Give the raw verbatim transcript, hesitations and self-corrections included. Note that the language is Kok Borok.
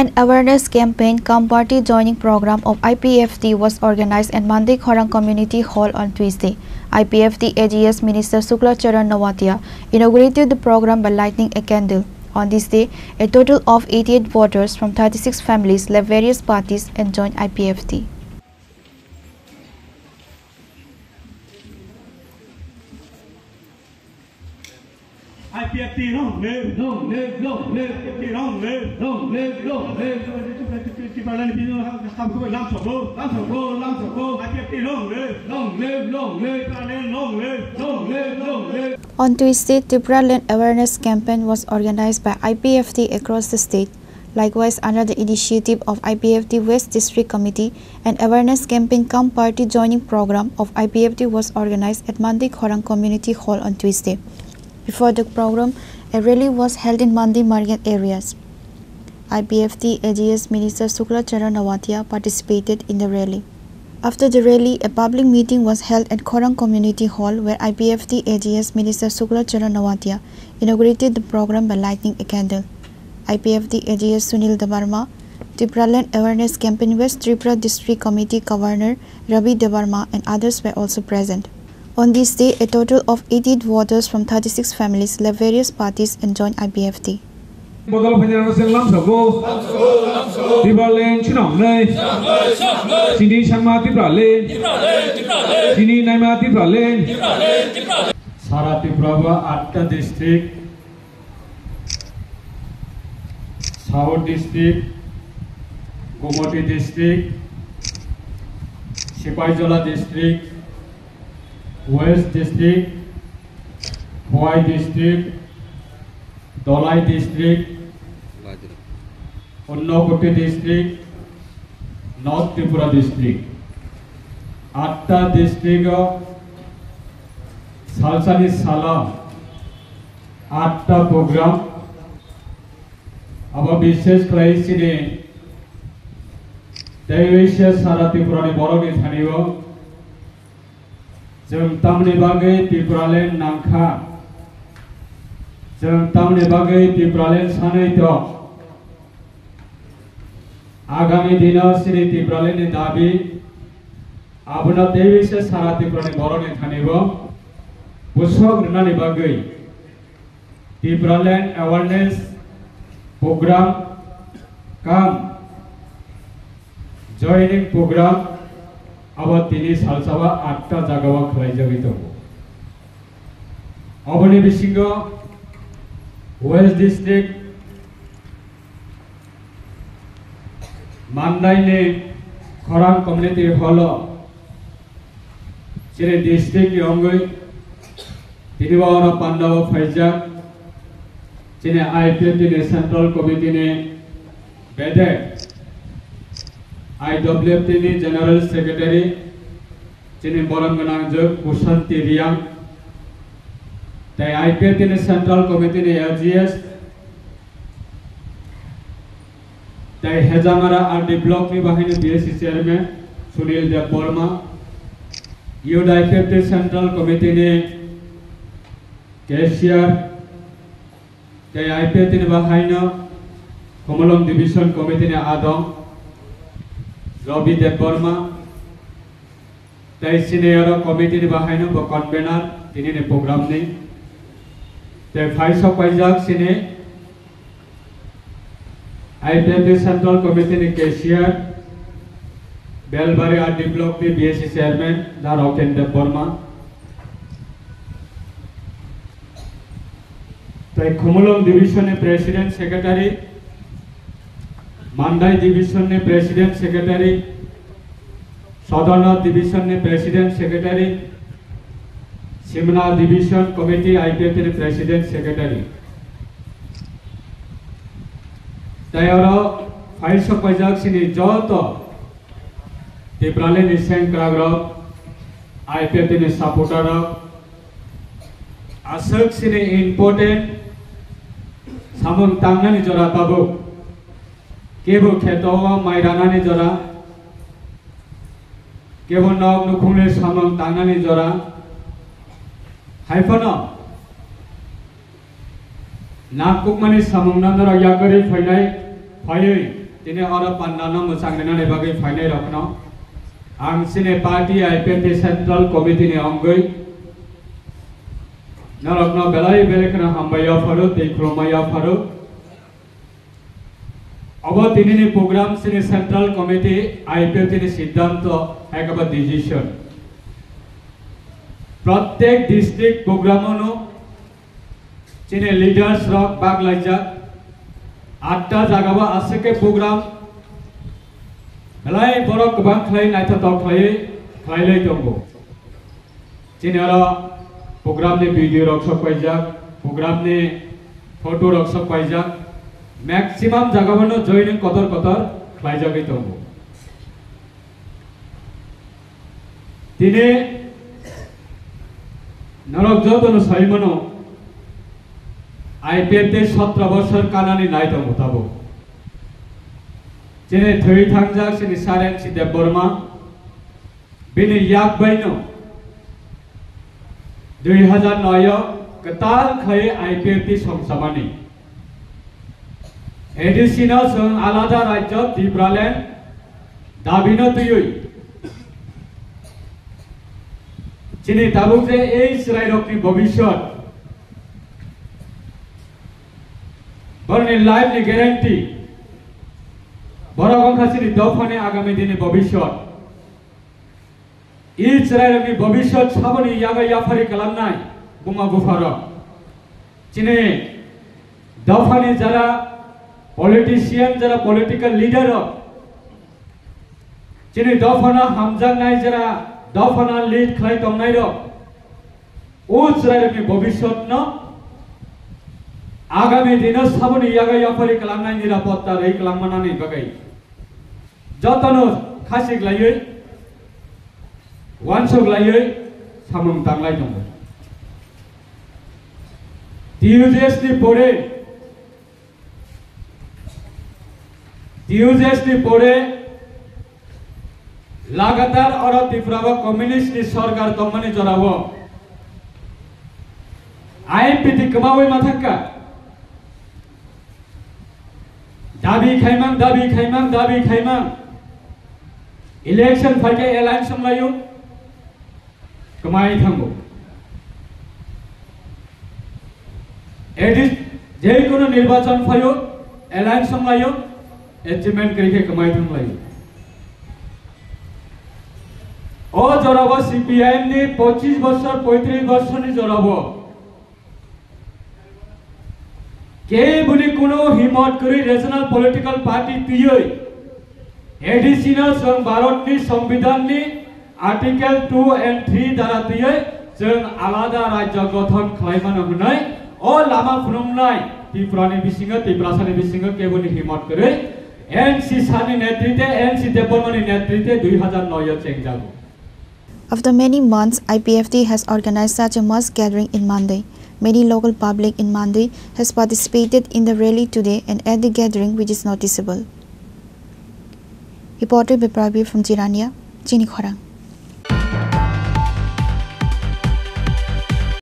An awareness campaign cum party joining program of I P F T was organized at Mandi Khorang Community Hall on Tuesday. I P F T A G S Minister Shukla Charan Noatia inaugurated the program by lighting a candle. On this day, a total of eighty-eight voters from thirty-six families left various parties and joined I P F T. I P F T long live, long live, long live. I P F T long live, long live, long live. Tipraland bini ham, ham khubai lam soklo, lam soklo, lam soklo. I P F T long live, long live, long live. Tipraland long live, long live, long live. On Tuesday, Tipraland awareness campaign was organized by I P F T across the state. Likewise, under the initiative of I P F T West District Committee, an awareness campaign cum party joining program of I P F T was organized at Mandi Khorang Community Hall on Tuesday. Before the program, a rally was held in Mandi market areas. I P F T A G S Minister Shukla Charan Noatia participated in the rally. After the rally, a public meeting was held at Khorang Community Hall, where I P F T A G S Minister Shukla Charan Noatia inaugurated the program by lighting a candle. I P F T A G S Sunil Debbarma, Tipraland Awareness Campaign West Tripura District Committee Governor Ravi Debbarma, and others were also present. On this day, a total of eighty-eight voters from thirty-six families left various parties and joined I P F T. Bodol phainai rok se lam sokgo. Tipraland swnamnai. Chini sangma Tipraland. Chini naima Tipraland. Sara Tripura bo atta district, South district, Gomoti district, Sipaijola district, West district, Khowai district, Dholai district, Unakoti district, North Tripura district. Atta district o salsani salo atta program. Abo bishesh khlai chini tei waisa sara Tripura ni borok ni thani o. Chwng tamni bagwi Tipraland nangkha? Chwng tamni bagwi Tipraland sanwi tong? Agami dino chini Tipraland ni dabi abono teiwi se sara Tripura ni borok ni thani bo bwswk rwnani bagwi Tipraland Awareness Program cum Joining Program abo tini salsao atta jagao khwlaijagwi tongo. Oboni bisingo West District Mandaini Khorang Community Hall o chini district ni wngwi tini bo oro pandao phaijak chini I P F T ni Central Committee ni bedek, I W F T ni General Secretary chini borom gwnang jwk Kusanti Riang, tei I P F T ni Central Committee ni A G S, tei Hejamara R D Block ni bahaino B S C Chairman Sunil Debbarma, Youth I P F T Central Committee ni Cashier, tei I P F T ni bahaino Khumulwng Division Committee ni adong Ravi Debbarma, tei senior committee ni bahaino bo convener tini ni program ni, tei phaisok paijak chini I P F T Central Committee ni Cashier, Belbari R D Block ni B S C Chairman Da Roken Debbarma, tei Khumulwng Division ni President Secretary, Mandai Division ni President Secretary, Sodorno Division ni President Secretary, Simna Division Committee I P F T ni President Secretary. Tei oro phaisok paijak chini joto Tipraland ni sengkrak rok, I P F T ni supporter rok, aswk chini important samung tangnani jora tabuk, kebo kheto o mai ranani jora, kebo nok nukhungni samung tangnani jora, hai phano nangkukmani samungno norok yakarwi phainai, phaiwi Tini oro pandano mwchang rinani bagwi phainai rokno ang chini party I P F T Central Committee ni ongwi norokno belai belai kheno hambai yapharo tei khulumai yapharo. Obo tinini program chini Central Committee I P F T ni siddhanto hai khe ba decision. Prottek district program ono chini leaders rok bag laijak. Atta jaga bo aswk khe program belai borok kwbang khlai naithotok khlaiwi khlailai tongo. Chini oro program ni video rok sok paijak, program ni photo rok sok paijak, maximum jaga bono joining kotor kotor khlaijagwi tongo. Tini norok jotono saimano I P F T sotro bosor kanani nai tongo tabuk. Chini thwi thangjak chini Saren si Debbarma. Bini yak baino dui hazar noi o kwtal khlaiwi I P F T songchamani. A D C no chwng alada rajyo Tipraland dabino twiwi chini tabuk je ei chwrairokni bobiswt, borokni life ni guarantee, borok wngkha chini dophani agami dini bobiswt. I chwrairokni bobiswt saboni yaga yaphari kalamnai buma bupharok. Chini dophani jara politician, jara political leader rok, chini dophano hamjaknai jara dophano lead khlai tongnai rok, o chwrairokni bobiswtno agami dino saboni yaga yaphari kalamnai nirapotta rwi kalangmanani bagwi. Jotono khasik laiwi, wansuk laiwi samung tanglai tongo. T U J S ni pore, T U J S ni pore lagatar oro Tripura bo communist ni sorkar tongmani jorao I P T kwmawi ma thangkha. Dabi khaimang, dabi khaimang, dabi khaimang. Election phaikhe alliance wnglaio, kwmai thango. Edi, jekono nirbachon phaio, alliance wnglaio, achievement kwrwi khe kwmai thanglaio. O jorabo C P I M ni pochish bosor, poitrish bosorni jorabo Keboni kuno himot kwrwi regional political party twiwi A D C no chwng Bharat ni Songbidan ni Article two and three dara twiwi chwng alada rajya gothon khlaimano hwnwi o lama phunuknai Tripura ni bisingo, Tiprasa ni bisingo keboni himot kwrwi N C Shah ni netrite, N C Debbarma ni netrite dui hazar noi o chengjago. After many months, I P F T has organized such a mass gathering in Mandui. Many local public in Mandui has participated in the rally today and at the gathering, which is noticeable. Reporter Biprabir from Jirania, Chini Khorang.